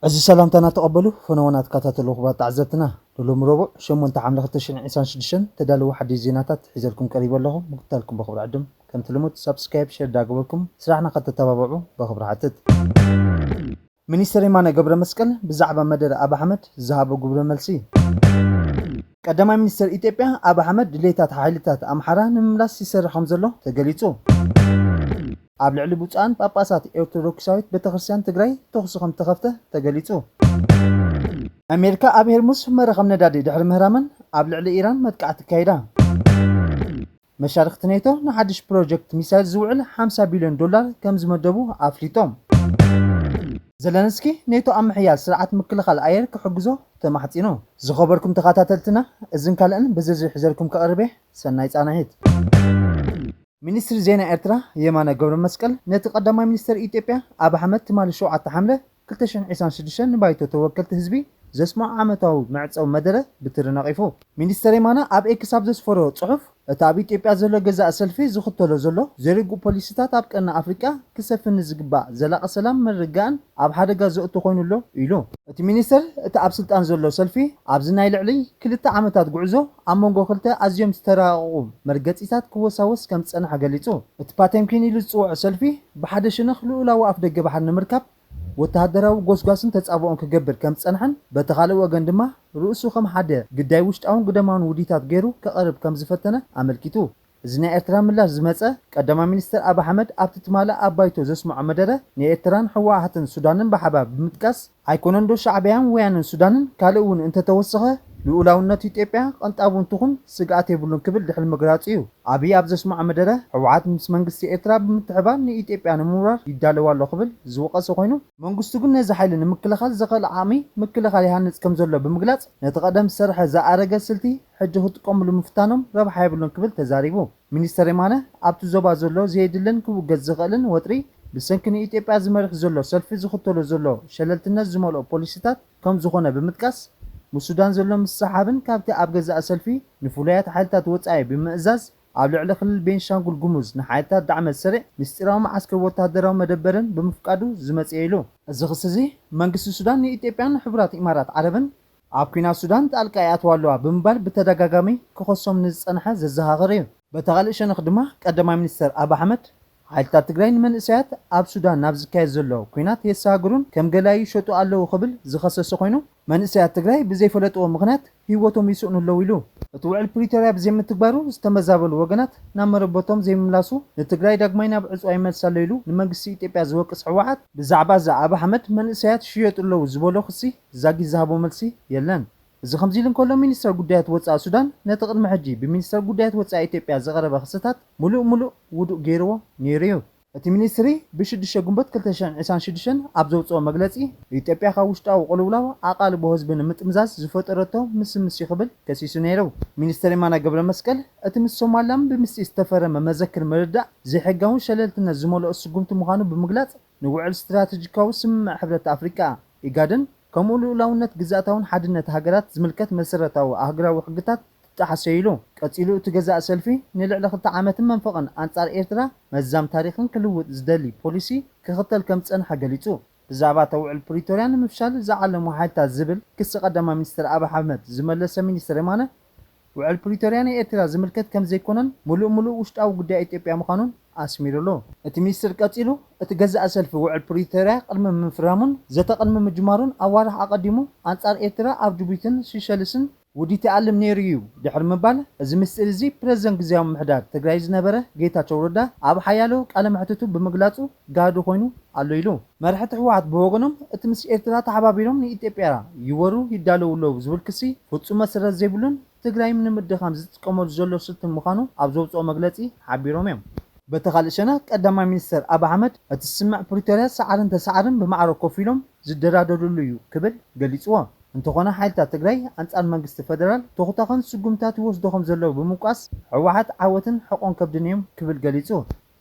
እዚ ሰላምታና ተቐበሉ። ፈነወና ትከታተሉ ክቡራት ተዓዘብትና፣ ንሎሚ ረቡዕ ሸሞንተ ሓምለ ክልተ ሽሕን ዕስራን ሽዱሽተን ተዳለዉ ሓድሽ ዜናታት ሒዘልኩም ቀሪበ ኣለኹ። ምክታልኩም በኽብሪ ዕድም። ከምቲ ልሙድ ሳብስክራይብ፣ ሼር ዳገበርኩም ስራሕና ከተተባብዑ በኽብሪ ሓትት። ሚኒስተር የማነ ገብረ መስቀል ብዛዕባ መደረ ኣብ ኣሕመድ ዝሃቦ ግብረ መልሲ። ቀዳማይ ሚኒስተር ኢትዮጵያ ኣብ ኣሕመድ ድሌታት ሓይልታት ኣምሓራ ንምምላስ ይሰርሕ ከም ዘሎ ተገሊጹ። ኣብ ልዕሊ ብፁዓን ጳጳሳት ኦርቶዶክሳዊት ቤተክርስትያን ትግራይ ተኹሲ ከም ተኸፍተ ተገሊጹ። ኣሜሪካ ኣብ ሄርሙስ መረኸብ ነዳዲ ድሕሪ ምህራመን ኣብ ልዕሊ ኢራን መጥቃዕቲ ኣካይዳ። መሻርክቲ ኔቶ ንሓድሽ ፕሮጀክት ሚሳይል ዝውዕል ሓምሳ ቢልዮን ዶላር ከም ዝመደቡ ኣፍሊጦም። ዘለንስኪ ኔቶ ኣብ ምሕያል ስርዓት ምክልኻል ኣየር ክሕግዞ ተማሕጺኑ። ዝኸበርኩም ተኸታተልትና፣ እዝን ካልእን ብዝርዝር ሒዘልኩም ከቕርብ እየ። ሰናይ ጻንሒት። ሚኒስትሪ ዜና ኤርትራ የማነ ገብረ መስቀል ነቲ ቀዳማይ ሚኒስተር ኢትዮጵያ ኣብ ኣሕመድ ትማሊ ሸውዓተ ሓምለ ክልተ ሽሕን ዕስራን ሽዱሽተን ንባይቶ ተወከልቲ ህዝቢ ዘስምዖ ዓመታዊ መዕጸዊ መደረ ብትሪ ነቒፉ። ሚኒስተር የማነ ኣብ ኤክስ ኣብ ዘስፈሮ ጽሑፍ፣ እቲ ኣብ ኢትዮጵያ ዘሎ ገዛኢ ሰልፊ ዝኽተሎ ዘሎ ዘይርጉእ ፖሊሲታት ኣብ ቀርኒ ኣፍሪቃ ክሰፍን ንዝግባእ ዘላቒ ሰላም ምርግጋእን ኣብ ሓደጋ ዘእቱ ኮይኑ ኣሎ ኢሉ። እቲ ሚኒስተር፣ እቲ ኣብ ስልጣን ዘሎ ሰልፊ ኣብዚ ናይ ልዕሊ ክልተ ዓመታት ጉዕዞ ኣብ መንጎ ክልተ ኣዝዮም ዝተራቐቑ መርገጺታት ክወሳወስ ከም ዝጸንሐ ገሊጹ። እቲ ፓቴምኪን ኢሉ ዝጽውዖ ሰልፊ ብሓደ ሸነኽ ልኡላዊ ኣፍደገ ባሕሪ ንምርካብ ወተሃደራዊ ጎስጓስን ተጻብኦን ክገብር ከም ዝጸንሐን በቲ ካልእ ወገን ድማ ርእሱ ከም ሓደ ግዳይ ውሽጣውን ግደማውን ውዲታት ገይሩ ከቐርብ ከም ዝፈተነ ኣመልኪቱ። እዚ ናይ ኤርትራ ምላሽ ዝመጸ ቀዳማይ ሚኒስተር ኣብ ኣሕመድ ኣብቲ ትማሊ ኣብ ባይቶ ዘስምዖ መደረ ንኤርትራን ህወሓትን ሱዳንን ብሓባር ብምጥቃስ ኣይኮነንዶ ሻዕብያን ወያነን ሱዳንን ካልእ እውን እንተተወሰኸ ልኡላውነት ኢትዮጵያ ቀንጣቡ እንትኹን ስግኣት የብሉን ክብል ድሕሪ ምግላጹ እዩ። ኣብይ ኣብ ዘስምዖ መደረ ህወሓት ምስ መንግስቲ ኤርትራ ብምትሕባር ንኢትዮጵያ ንምውራር ይዳለዋ ኣሎ ክብል ዝወቐሰ ኮይኑ መንግስቱ ግን ነዚ ሓይሊ ንምክልኻል ዘኽእል ዓቕሚ ምክልኻል ይሃንጽ ከም ዘሎ ብምግላጽ ነቲ ቀደም ዝሰርሐ ዝኣረገ ስልቲ ሕጂ ክጥቀምሉ ምፍታኖም ረብሓ የብሉን ክብል ተዛሪቡ። ሚኒስተር የማነ ኣብቲ ዞባ ዘሎ ዘየድልን ክውገድ ዝኽእልን ወጥሪ ብሰንኪ ንኢትዮጵያ ዝመርሕ ዘሎ ሰልፊ ዝኽተሎ ዘሎ ሸለልትነት ዝመልኦ ፖሊሲታት ከም ዝኾነ ብምጥቃስ ምስ ሱዳን ዘሎ ምስሕሓብን ካብቲ ኣብ ገዛእ ሰልፊ ንፍሉያት ሓይልታት ወጻኢ ብምእዛዝ ኣብ ልዕሊ ክልል ቤንሻንጉል ጉሙዝ ንሓይልታት ዳዕመ ዝሰርዕ ምስጢራዊ መዓስከር ወተሃደራዊ መደበርን ብምፍቃዱ ዝመጽእ ኢሉ። እዚ ክሲ እዚ መንግስቲ ሱዳን ንኢትዮጵያን ሕቡራት ኢማራት ዓረብን ኣብ ኲናት ሱዳን ጣልቃ ይኣትዋ ኣለዋ ብምባል ብተደጋጋሚ ክኸሶም ንዝጸንሐ ዘዘኻኽር እዩ። በቲ ካልእ ሸነኽ ድማ ቀዳማይ ሚኒስተር ኣብ ኣሕመድ ሓይልታት ትግራይ ንመንእሰያት ኣብ ሱዳን ናብ ዝካየድ ዘሎ ኲናት የሰጋግሩን ከም ገላይ ይሸጡ ኣለዉ ክብል ዝኸሰሰ ኮይኑ መንእሰያት ትግራይ ብዘይፈለጥዎ ምኽንያት ህይወቶም ይስእኑ ኣለዉ ኢሉ። እቲ ውዕል ፕሪቶርያ ብዘይምትግባሩ ዝተመዛበሉ ወገናት ናብ መረበቶም ዘይምምላሱ ንትግራይ ዳግማይ ናብ ዕጽዋ ይመልሳ ኣሎ ኢሉ ንመንግስቲ ኢትዮጵያ ዝወቅስ ህወሓት ብዛዕባ እዚ ኣብ ኣሕመድ መንእሰያት ይሽየጡ ኣለዉ ዝበሎ ክሲ ዛጊት ዝሃቦ መልሲ የለን። እዚ ከምዚ ኢሉ እንከሎ ሚኒስተር ጉዳያት ወጻኢ ሱዳን ነቲ ቅድሚ ሕጂ ብሚኒስተር ጉዳያት ወጻኢ ኢትዮጵያ ዝቐረበ ክስታት ሙሉእ ሙሉእ ውዱእ ገይርዎ ነይሩ እዩ። እቲ ሚኒስትሪ ብሽዱሽተ ግንቦት ክልተ ሽሕን ዕስራን ሽዱሽተን ኣብ ዘውፅኦ መግለፂ ኢትዮጵያ ካብ ውሽጣዊ ቅልውላው ኣቓልቦ ህዝቢ ንምጥምዛዝ ዝፈጠረቶ ምስምስ እዩ ክብል ከሲሱ ነይሩ። ሚኒስተር የማነ ገብረ መስቀል እቲ ምስ ሶማሊላንድ ብምስጢር ዝተፈረመ መዘክር ምርዳእ ዘይሕጋውን ሸለልትነት ዝመልኦ ስጉምቲ ምዃኑ ብምግላፅ ንውዕል ስትራተጂካዊ ስምምዕ ሕብረት ኣፍሪቃ ኢጋድን ከምኡ ልኡላውነት ግዝኣታውን ሓድነት ሃገራት ዝምልከት መሰረታዊ ኣህጉራዊ ሕግታት ዝጠሓሰ ኢሉ። ቀጺሉ እቲ ገዛኢ ሰልፊ ንልዕሊ ክልተ ዓመትን መንፈቕን ኣንጻር ኤርትራ መዛም ታሪኽን ክልውጥ ዝደሊ ፖሊሲ ክኽተል ከም ዝጸንሐ ገሊጹ። ብዛዕባ እቲ ውዕል ፕሪቶርያ ንምፍሻል ዝዓለሙ ሓይልታት ዝብል ክሲ ቀዳማይ ሚኒስትር ኣብይ ኣሕመድ ዝመለሰ ሚኒስትር የማነ፣ ውዕል ፕሪቶርያ ንኤርትራ ዝምልከት ከም ዘይኮነን ምሉእ ምሉእ ውሽጣዊ ጉዳይ ኢትዮጵያ ምዃኑን ኣስሚሩሉ። እቲ ሚኒስትር ቀጺሉ፣ እቲ ገዛኢ ሰልፊ ውዕል ፕሪቶርያ ቅድሚ ምፍራሙን ዘተ ቅድሚ ምጅማሩን ኣዋርሕ ኣቐዲሙ ኣንጻር ኤርትራ ኣብ ጅቡቲን ሲሸልስን ውዲት ይኣልም ነይሩ እዩ ድሕሪ ምባል፣ እዚ ምስጢር እዚ ፕረዚደንት ግዝያዊ ምምሕዳር ትግራይ ዝነበረ ጌታቸው ረዳ ኣብ ሓያሎ ቃለ መሕትቱ ብምግላጹ ጋህዲ ኮይኑ ኣሎ ኢሉ። መራሕቲ ህወሓት ብወገኖም እቲ ምስ ኤርትራ ተሓባቢሮም ንኢትዮጵያ ይወሩ ይዳለዉ ኣለዉ ዝብል ክሲ ፍጹም መሰረት ዘይብሉን ትግራይ ንምድኻም ዝጥቀመሉ ዘሎ ስልትን ምዃኑ ኣብ ዘውፅኦ መግለፂ ሓቢሮም እዮም። በቲ ካልእ ሸነኽ ቀዳማይ ሚኒስተር ኣብይ ኣሕመድ እቲ ስምምዕ ፕሪቶርያ ሰዓርን ተሰዓርን ብማዕረ ኮፍ ኢሎም ዝደራደሩሉ እዩ ክብል ገሊፅዎ። እንተኾነ ሓይልታት ትግራይ ኣንጻር መንግስቲ ፈደራል ተኹታኸን ስጉምታት ይወስዱ ከም ዘለዉ ብምውቃስ ህወሓት ዓወትን ሕቖን ከብድን እዮም ክብል ገሊፁ።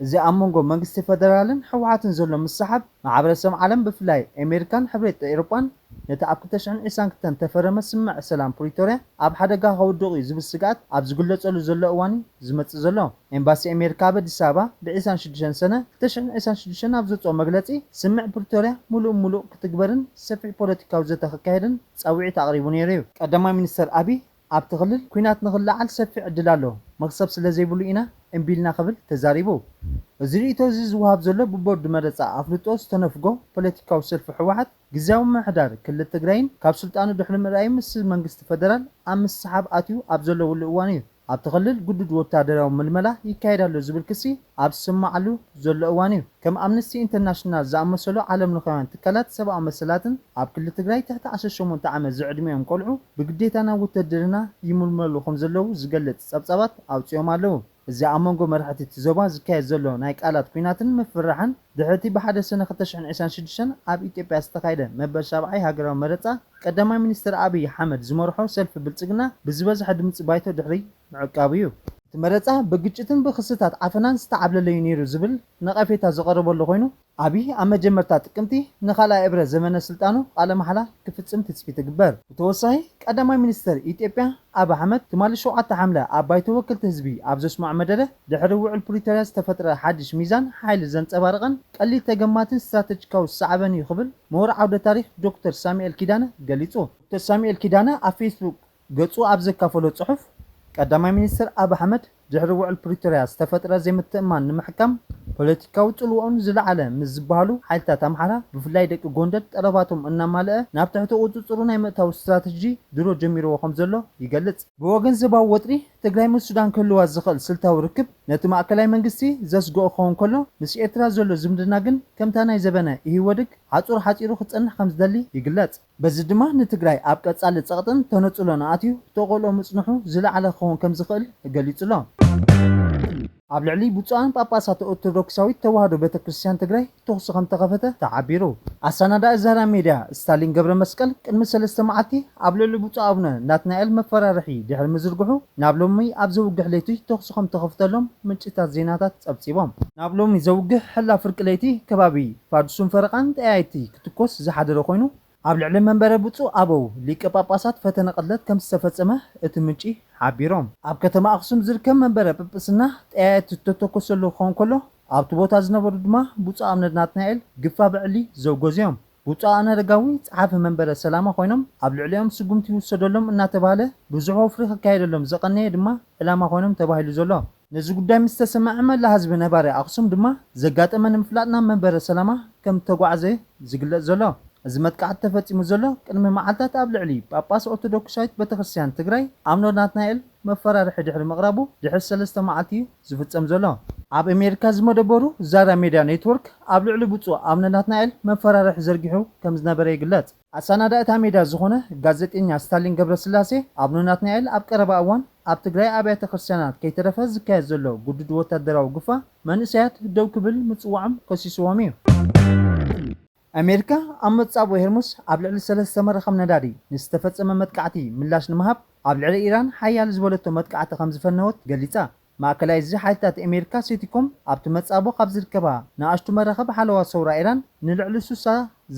እዚ ኣብ መንጎ መንግስቲ ፈደራልን ህወሓትን ዘሎ ምስሓብ፣ ማሕበረሰብ ዓለም ብፍላይ ኣሜሪካን ሕብረት ኤውሮጳን ነቲ ኣብ ክልተ ሽሕን ዕስራን ክልተን ተፈረመ ስምምዕ ሰላም ፕሪቶርያ ኣብ ሓደጋ ከውድቕ እዩ ዝብል ስግኣት ኣብ ዝግለጸሉ ዘሎ እዋን እዩ ዝመጽእ ዘሎ። ኤምባሲ ኣሜሪካ ኣብ ኣዲስ ኣበባ ብ ዕስራን ሽዱሽተን ሰነ ክልተ ሽሕን ዕስራን ሽዱሽተን ኣብ ዘውጽኦ መግለጺ፣ ስምምዕ ፕሪቶርያ ምሉእ ምሉእ ክትግበርን ሰፊሕ ፖለቲካዊ ዘተ ክካየድን ጻውዒት ኣቕሪቡ ነይሩ እዩ። ቀዳማይ ሚኒስተር ኣቢይ ኣብቲ ክልል ኲናት ንኽለዓል ሰፊሕ ዕድል ኣሎ፣ መኽሰብ ስለ ዘይብሉ ኢና እምቢ ኢልና ክብል ተዛሪቡ። እዚ ርእይቶ እዚ ዝወሃብ ዘሎ ብቦርድ መረጻ ኣፍልጦ ዝተነፍጎ ፖለቲካዊ ሰልፊ ህወሓት ግዝያዊ ምምሕዳር ክልል ትግራይን ካብ ስልጣኑ ድሕሪ ምርኣዩ ምስ መንግስቲ ፈደራል ኣብ ምስሓብ ኣትዩ ኣብ ዘለውሉ እዋን እዩ። ኣብቲ ክልል ግዱድ ወታደራዊ ምልመላ ይካየድ ኣሎ ዝብል ክሲ ኣብ ዝስማዓሉ ዘሎ እዋን እዩ። ከም ኣምነስቲ ኢንተርናሽናል ዝኣመሰሉ ዓለም ለኻውያን ትካላት ሰብኣዊ መሰላትን ኣብ ክልል ትግራይ ትሕቲ ዓሰርተ ሸሞንተ ዓመት ዝዕድሚኦም ቆልዑ ብግዴታ ናብ ውትድርና ይምልመሉ ከም ዘለዉ ዝገልጽ ጸብጻባት ኣውጺኦም ኣለዉ። እዚ ኣብ መንጎ መራሕቲ እቲ ዞባ ዝካየድ ዘሎ ናይ ቃላት ኲናትን ምፍርራሕን፣ ድሕሪ እቲ ብሓደ ሰነ ክልተ ሽሕን ዕስራን ሽዱሽተን ኣብ ኢትዮጵያ ዝተኻየደ መበል ሻብዓይ ሃገራዊ መረጻ፣ ቀዳማይ ሚኒስትር ኣብይ ኣሕመድ ዝመርሖ ሰልፊ ብልጽግና ብዝበዝሐ ድምጺ ባይቶ ድሕሪ ምዕቃቡ እዩ። እቲ መረጻ ብግጭትን ብክስታት ዓፈናን ዝተዓብለለ እዩ ነይሩ ዝብል ነቐፌታ ዝቐረበሉ ኮይኑ፣ ኣብይ ኣብ መጀመርታ ጥቅምቲ ንኻልኣይ እብረ ዘመነ ስልጣኑ ቃለ ማሕላ ክፍጽም ትጽቢት ይግበር። ብተወሳኺ፣ ቀዳማይ ሚኒስተር ኢትዮጵያ ኣብ ኣሕመድ ትማሊ ሸውዓተ ሓምለ ኣብ ባይቶ ወከልቲ ህዝቢ ኣብ ዘስምዖ መደረ፣ ድሕሪ ውዕል ፕሪቶርያ ዝተፈጥረ ሓድሽ ሚዛን ሓይሊ ዘንጸባረቐን ቀሊል ተገማትን ስትራተጂካዊ ሳዕበን እዩ ክብል ምሁር ዓውደ ታሪኽ ዶክተር ሳሙኤል ኪዳነ ገሊጹ። ዶክተር ሳሙኤል ኪዳነ ኣብ ፌስቡክ ገጹ ኣብ ዘካፈሎ ጽሑፍ፣ ቀዳማይ ሚኒስትር ኣብ ኣሕመድ ድሕሪ ውዕል ፕሪቶርያ ዝተፈጥረ ዘይምትእምማን ንምሕካም ፖለቲካዊ ጽልዋኡን ዝለዓለ ምስ ዝበሃሉ ሓይልታት ኣምሓራ፣ ብፍላይ ደቂ ጎንደር፣ ጠለባቶም እናማልአ ናብ ትሕቲ ቁጽጽሩ ናይ ምእታው ስትራተጂ ድሮ ጀሚርዎ ከም ዘሎ ይገልጽ። ብወገን ዞባዊ ወጥሪ ትግራይ ምስ ሱዳን ክህልዋ ዝኽእል ስልታዊ ርክብ ነቲ ማእከላይ መንግስቲ ዘስግኦ ክኸውን ከሎ፣ ምስ ኤርትራ ዘሎ ዝምድና ግን ከምታ ናይ ዘበነ ኢህወድግ ሓጹር ሓጺሩ ክጸንሕ ከም ዝደሊ ይግለጽ። በዚ ድማ ንትግራይ ኣብ ቀጻሊ ጸቕጥን ተነጽሎን ኣትዩ ተቆልኦ ምጽንሑ ዝለዓለ ክኸውን ከም ዝኽእል ገሊጹ ኣሎ። ኣብ ልዕሊ ብፁዓን ጳጳሳት ኦርቶዶክሳዊት ተዋህዶ ቤተ ክርስቲያን ትግራይ ተኹሲ ከም ተኸፈተ ተሓቢሩ። ኣሰናዳኢ ዛራ ሜድያ ስታሊን ገብረ መስቀል ቅድሚ ሰለስተ መዓልቲ ኣብ ልዕሊ ብፁዕ ኣቡነ ናትናኤል መፈራርሒ ድሕሪ ምዝርግሑ ናብ ሎሚ ኣብ ዘውግሕ ለይቲ ተኹሲ ከም ተኸፍተሎም ምንጭታት ዜናታት ጸብጺቦም። ናብ ሎሚ ዘውግሕ ሕላ ፍርቂ ለይቲ ከባቢ ፋዱስን ፈረቓን ጠያይቲ ክትኮስ ዝሓደረ ኮይኑ፣ ኣብ ልዕሊ መንበረ ብፁዕ ኣበው ሊቀ ጳጳሳት ፈተነ ቅትለት ከም ዝተፈጸመ እቲ ምንጪ ሓቢሮም። ኣብ ከተማ ኣኽሱም ዝርከብ መንበረ ጵጵስና ጠያየት ዝተተኮሰሉ ክኸውን ከሎ፣ ኣብቲ ቦታ ዝነበሩ ድማ ብፁዕ ኣቡነ ናትናኤል ግፋ ብዕሊ ዘውገዙ እዮም። ብፁዕ ኣቡነ ኣረጋዊ ጸሓፊ መንበረ ሰላማ ኮይኖም፣ ኣብ ልዕሊኦም ስጉምቲ ይውሰደሎም እናተባህለ ብዙሕ ወፍሪ ክካየደሎም ዝቐነየ ድማ ዕላማ ኮይኖም ተባሂሉ ዘሎ። ነዚ ጉዳይ ምስ ተሰምዐ፣ መላ ህዝቢ ነባሪ ኣኽሱም ድማ ዘጋጠመ ንምፍላጥ ናብ መንበረ ሰላማ ከም ተጓዕዘ ዝግለጽ ዘሎ። እዚ መጥቃዕቲ ተፈጺሙ ዘሎ ቅድሚ መዓልታት ኣብ ልዕሊ ጳጳስ ኦርቶዶክሳዊት ቤተክርስትያን ትግራይ ኣቡነ ናትናኤል መፈራርሒ ድሕሪ ምቕራቡ ድሕሪ ሰለስተ መዓልቲ እዩ ዝፍጸም ዘሎ። ኣብ ኣሜሪካ ዝመደበሩ ዛራ ሜድያ ኔትወርክ ኣብ ልዕሊ ብፁዕ ኣቡነ ናትናኤል መፈራርሒ ዘርጊሑ ከም ዝነበረ ይግለጽ። ኣሰናዳኢ እታ ሜዳ ዝኾነ ጋዜጠኛ ስታሊን ገብረስላሴ፣ ኣቡነ ናትናኤል ኣብ ቀረባ እዋን ኣብ ትግራይ ኣብያተ ክርስቲያናት ከይተረፈ ዝካየድ ዘሎ ግዱድ ወታደራዊ ግፋ መንእሰያት ደው ክብል ምጽዋዖም ከሲስዎም እዩ። ኣሜሪካ ኣብ መጻብቦ ሄርሙስ ኣብ ልዕሊ ሰለስተ መራኸብ ነዳዲ ንዝተፈጸመ መጥቃዕቲ ምላሽ ንምሃብ ኣብ ልዕሊ ኢራን ሓያል ዝበለቶ መጥቃዕቲ ከም ዝፈነወት ገሊጻ። ማእከላይ እዚ ሓይልታት ኣሜሪካ ሴቲኮም ኣብቲ መጻብቦ ካብ ዝርከባ ንኣሽቱ መራኸብ ሓለዋ ሰውራ ኢራን ንልዕሊ ሱሳ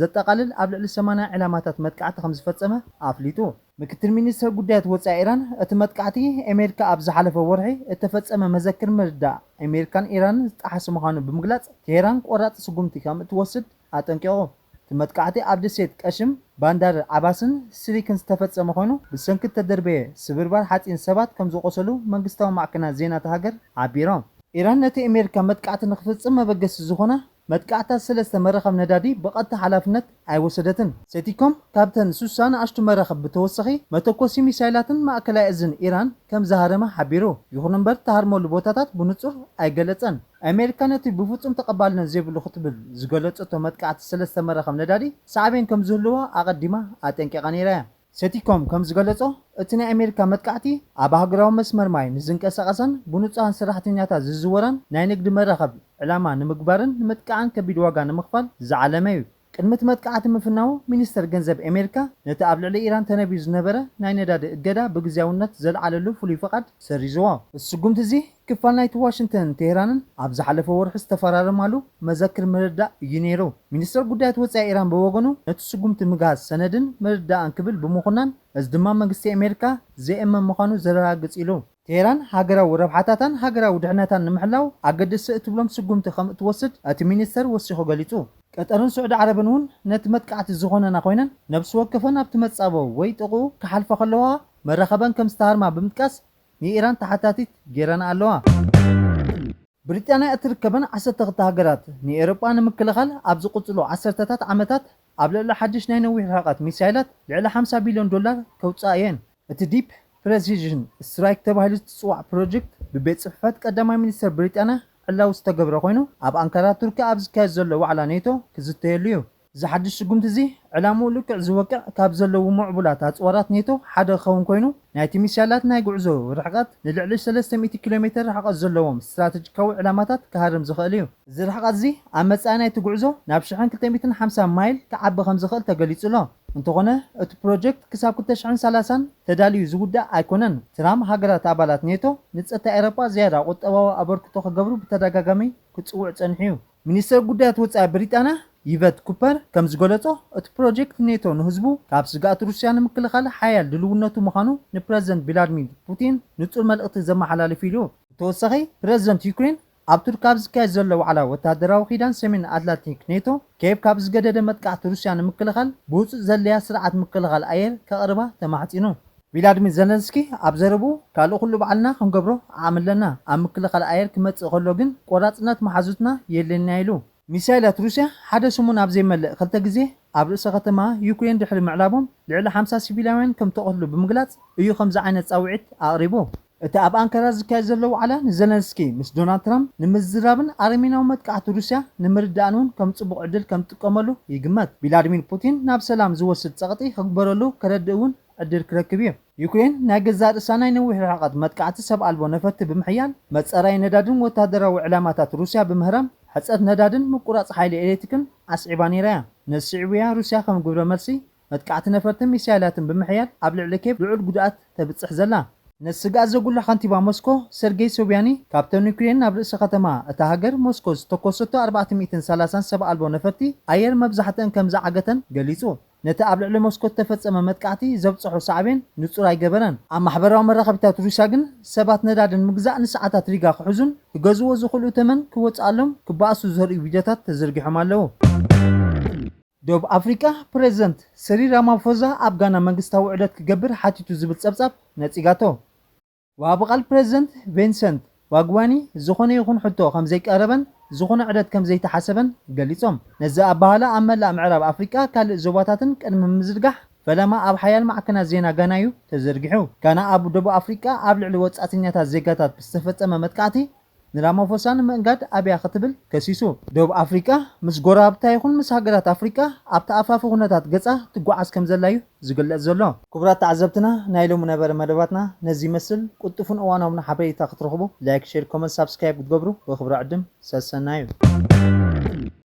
ዘጠቓልል ኣብ ልዕሊ ሰማንያ ዕላማታት መጥቃዕቲ ከም ዝፈጸመ ኣፍሊጡ። ምክትል ሚኒስተር ጉዳያት ወጻኢ ኢራን፣ እቲ መጥቃዕቲ ኣሜሪካ ኣብ ዝሓለፈ ወርሒ እተፈጸመ መዘክር ምርዳእ ኣሜሪካን ኢራንን ዝጠሓሰ ምዃኑ ብምግላጽ፣ ቴሄራን ቆራጽ ስጉምቲ ከም እትወስድ ኣጠንቂቑ። እቲ መጥቃዕቲ ኣብ ደሴት ቀሽም፣ ባንዳር ዓባስን ሲሪክን ዝተፈጸመ ኮይኑ፣ ብሰንኪ እተደርበየ ስብርባር ሓጺን ሰባት ከም ዝቖሰሉ መንግስታዊ ማዕከናት ዜና እታ ሃገር ሓቢሮም። ኢራን ነቲ ኣሜሪካ መጥቃዕቲ ንኽፍጽም መበገሲ ዝኾና መጥቃዕታት ሰለስተ መራኸብ ነዳዲ ብቐጥታ ሓላፍነት ኣይወሰደትን። ሴቲኮም ካብተን ሱሳ ንኣሽቱ መራኸብ ብተወሳኺ መተኮሲ ሚሳይላትን ማእከላይ እዝን ኢራን ከም ዝሃረመ ሓቢሩ። ይኹን እምበር፣ እተሃርመሉ ቦታታት ብንጹር ኣይገለጸን። ኣሜሪካ ነቲ ብፍጹም ተቐባልነት ዘይብሉ ክትብል ዝገለጸቶ መጥቃዕቲ ሰለስተ መራኸብ ነዳዲ ሳዕቤን ከም ዝህልዎ ኣቐዲማ ኣጠንቂቓ ነይራ እያ። ሴቲኮም ከም ዝገለጾ፣ እቲ ናይ ኣሜሪካ መጥቃዕቲ ኣብ ሃገራዊ መስመር ማይ ንዝንቀሳቐሳን ብንጹሃን ሰራሕተኛታት ዝዝወራን ናይ ንግዲ መራኸብ ዕላማ ንምግባርን ንምጥቃዕን ከቢድ ዋጋ ንምኽፋል ዝዓለመ እዩ። ቅድሚ እቲ መጥቃዕቲ ምፍናዉ፣ ሚኒስተር ገንዘብ ኣሜሪካ ነቲ ኣብ ልዕሊ ኢራን ተነቢሩ ዝነበረ ናይ ነዳዲ እገዳ ብግዝያውነት ዘልዓለሉ ፍሉይ ፍቓድ ሰሪዝዎ። እዚ ስጉምቲ እዚ ክፋል ናይቲ ዋሽንግተንን ቴህራንን ኣብ ዝሓለፈ ወርሒ ዝተፈራረማሉ መዘክር ምርድዳእ እዩ ነይሩ። ሚኒስተር ጉዳያት ወጻኢ ኢራን ብወገኑ፣ ነቲ ስጉምቲ ምግሃስ ሰነድን ምርድዳእን ክብል ብምኹናን፣ እዚ ድማ መንግስቲ ኣሜሪካ ዘየእመን ምዃኑ ዘረጋግጽ ኢሉ። ቴህራን ሃገራዊ ረብሓታታን ሃገራዊ ድሕነታን ንምሕላው ኣገደስቲ እትብሎም ስጉምቲ ከም እትወስድ እቲ ሚኒስተር ወሲኹ ገሊጹ። ቀጠርን ስዑዲ ዓረብን እውን ነቲ መጥቃዕቲ ዝኾነና ኮይነን፣ ነብሲ ወከፈን ኣብቲ መጻብቦ ወይ ጥቕኡ ክሓልፋ ከለዋ መራኸበን ከም ዝተሃርማ ብምጥቃስ፣ ንኢራን ተሓታቲት ገይረን ኣለዋ። ብሪጣንያ እትርከበን ዓሰርተ ክልተ ሃገራት፣ ንኤውሮጳ ንምክልኻል ኣብ ዝቕጽሉ ዓሰርተታት ዓመታት ኣብ ልዕሊ ሓድሽ ናይ ነዊሕ ርሕቀት ሚሳይላት ልዕሊ ሓምሳ ቢልዮን ዶላር ከውጽኣ እየን። እቲ ዲፕ ፕረሲዥን ስትራይክ ተባሂሉ ዝጽዋዕ ፕሮጀክት፣ ብቤት ጽሕፈት ቀዳማይ ሚኒስተር ብሪጣንያ ዕላዊ ዝተገብረ ኮይኑ፣ ኣብ ኣንካራ ቱርኪ ኣብ ዝካየድ ዘሎ ዋዕላ ኔቶ ክዝተየሉ እዩ። እዚ ሓድሽ ስጉምቲ እዚ፣ ዕላምኡ ልክዕ ዝወቅዕ ካብ ዘለዉ ምዕቡላት ኣጽዋራት ኔቶ ሓደ ክኸውን ኮይኑ፣ ናይቲ ሚሳይላት ናይ ጉዕዞ ርሕቀት ንልዕሊ ሰለስተ ሚእቲ ኪሎ ሜተር ርሕቀት ዘለዎም ስትራተጂካዊ ዕላማታት ክሃርም ዝኽእል እዩ። እዚ ርሕቀት እዚ ኣብ መጻኢ ናይቲ ጉዕዞ ናብ ሽሕን ክልተ ሚእትን ሓምሳን ማይል ክዓቢ ከም ዝኽእል ተገሊጹ ኣሎ። እንተኾነ፣ እቲ ፕሮጀክት ክሳብ ክልተ ሽሕን ሰላሳን ተዳልዩ ዝውዳእ ኣይኮነን። ትራምፕ ሃገራት ኣባላት ኔቶ ንጸጥታ ኤውሮጳ ዝያዳ ቁጠባዊ ኣበርክቶ ክገብሩ ብተደጋጋሚ ክጽውዕ ጸኒሑ እዩ። ሚኒስተር ጉዳያት ወጻኢ ብሪጣንያ ይቨት ኩፐር ከም ዝገለጾ፣ እቲ ፕሮጀክት ኔቶ ንህዝቡ ካብ ስግኣት ሩስያ ንምክልኻል ሓያል ድልውነቱ ምዃኑ ንፕረዚደንት ቭላድሚር ፑቲን ንጹር መልእኽቲ ዘመሓላልፍ ኢሉ። ብተወሳኺ፣ ፕረዚደንት ዩክሬን ኣብ ቱርኪ ኣብ ዝካየድ ዘሎ ዋዕላ ወተሃደራዊ ኪዳን ሰሜን ኣትላንቲክ ኔቶ፣ ኬቭ ካብ ዝገደደ መጥቃዕቲ ሩስያ ንምክልኻል ብህጹጽ ዘድልያ ስርዓት ምክልኻል ኣየር ከቕርባ ተማሕጺኑ። ቪላድሚር ዘለንስኪ ኣብ ዘረብኡ፣ ካልእ ኩሉ ባዕልና ክንገብሮ ዓቕሚ ኣለና፣ ኣብ ምክልኻል ኣየር ክመጽእ ከሎ ግን ቆራጽነት መሓዙትና የድልየና ኢሉ። ሚሳይላት ሩስያ ሓደ ሰሙን ኣብ ዘይመልእ ክልተ ግዜ ኣብ ርእሰ ከተማ ዩክሬን ድሕሪ ምዕላቦም፣ ልዕሊ ሓምሳ ሲቪላውያን ከም ተቐትሉ ብምግላጽ እዩ ከምዚ ዓይነት ጻውዒት ኣቕሪቡ። እቲ ኣብ ኣንካራ ዝካየድ ዘሎ ዋዕላ፣ ንዘለንስኪ ምስ ዶናልድ ትራምፕ ንምዝራብን ኣረሜናዊ መጥቃዕቲ ሩስያ ንምርዳእን እውን ከም ጽቡቕ ዕድል ከም ዝጥቀመሉ ይግመት። ቪላድሚር ፑቲን ናብ ሰላም ዝወስድ ጸቕጢ ክግበረሉ ከረድእ እውን ዕድል ክረክብ እዩ። ዩክሬን ናይ ገዛእ ርእሳ ናይ ነዊሕ ርሕቀት መጥቃዕቲ ሰብ ኣልቦ ነፈርቲ ብምሕያል፣ መጻረዪ ነዳድን ወተሃደራዊ ዕላማታት ሩስያ ብምህራም፣ ሕጸት ነዳድን ምቁራጽ ሓይሊ ኤሌክትሪክን ኣስዒባ ነይራ እያ። ነዚ ስዒቡ እያ ሩስያ ከም ግብረ መልሲ መጥቃዕቲ ነፈርትን ሚሳይላትን ብምሕያል ኣብ ልዕሊ ኬቭ ልዑል ጉድኣት ተብጽሕ ዘላ። ነቲ ስግኣት ዘጉልሕ ከንቲባ ሞስኮ ሰርጌይ ሶብያኒ፣ ካብተን ዩክሬን ናብ ርእሲ ከተማ እታ ሃገር ሞስኮ ዝተኮሰቶ ኣርባዕተ ሚእትን ሰላሳን ሰብ ኣልቦ ነፈርቲ ኣየር መብዛሕትአን ከም ዝዓገተን ገሊጹ። ነቲ ኣብ ልዕሊ ሞስኮ እተፈጸመ መጥቃዕቲ ዘብጽሖ ሳዕቤን ንጹር ኣይገበረን። ኣብ ማሕበራዊ መራኸቢታት ሩስያ ግን ሰባት ነዳዲ ንምግዛእ ንሰዓታት ሪጋ ክሕዙን ክገዝእዎ ዝኽእሉ ተመን ክወጽኣሎም ክበኣሱ ዘርእዩ ቪድዮታት ተዘርጊሖም ኣለዉ። ደቡብ ኣፍሪቃ፣ ፕረዚደንት ሰሪል ራማፎዛ ኣብ ጋና መንግስታዊ ዑደት ክገብር ሓቲቱ ዝብል ጸብጻብ ነጺጋቶ። ወሃቢ ቃል ፕረዚደንት ቪንሰንት ዋግዋኒ፣ ዝኾነ ይኹን ሕቶ ከም ዘይቀረበን ዝኾነ ዑደት ከም ዘይተሓሰበን ገሊጾም። ነዚ ኣበሃህላ ኣብ መላእ ምዕራብ ኣፍሪቃ ካልእ ዞባታትን ቅድሚ ምዝርጋሕ፣ ፈለማ ኣብ ሓያል ማዕከናት ዜና ጋና እዩ ተዘርጊሑ። ጋና ኣብ ደቡብ ኣፍሪቃ ኣብ ልዕሊ ወጻእተኛታት ዜጋታት ብዝተፈጸመ መጥቃዕቲ ንራማፎሳ ንምእንጋድ ኣብያ ክትብል ከሲሱ። ደቡብ ኣፍሪቃ ምስ ጎረባብታ ይኹን ምስ ሃገራት ኣፍሪቃ ኣብቲ ኣፋፊ ኩነታት ገጻ ትጓዓዝ ከም ዘላ እዩ ዝግለጽ ዘሎ። ክቡራት ተዓዘብትና፣ ናይ ሎሚ ነበረ መደባትና ነዚ ይመስል። ቅልጡፍን እዋናውን ሓበሬታ ክትረኽቡ ላይክ፣ ሼር፣ ኮመንት፣ ሳብስክራይብ ክትገብሩ ብኽብሪ ዕድም ሰሰናዩ።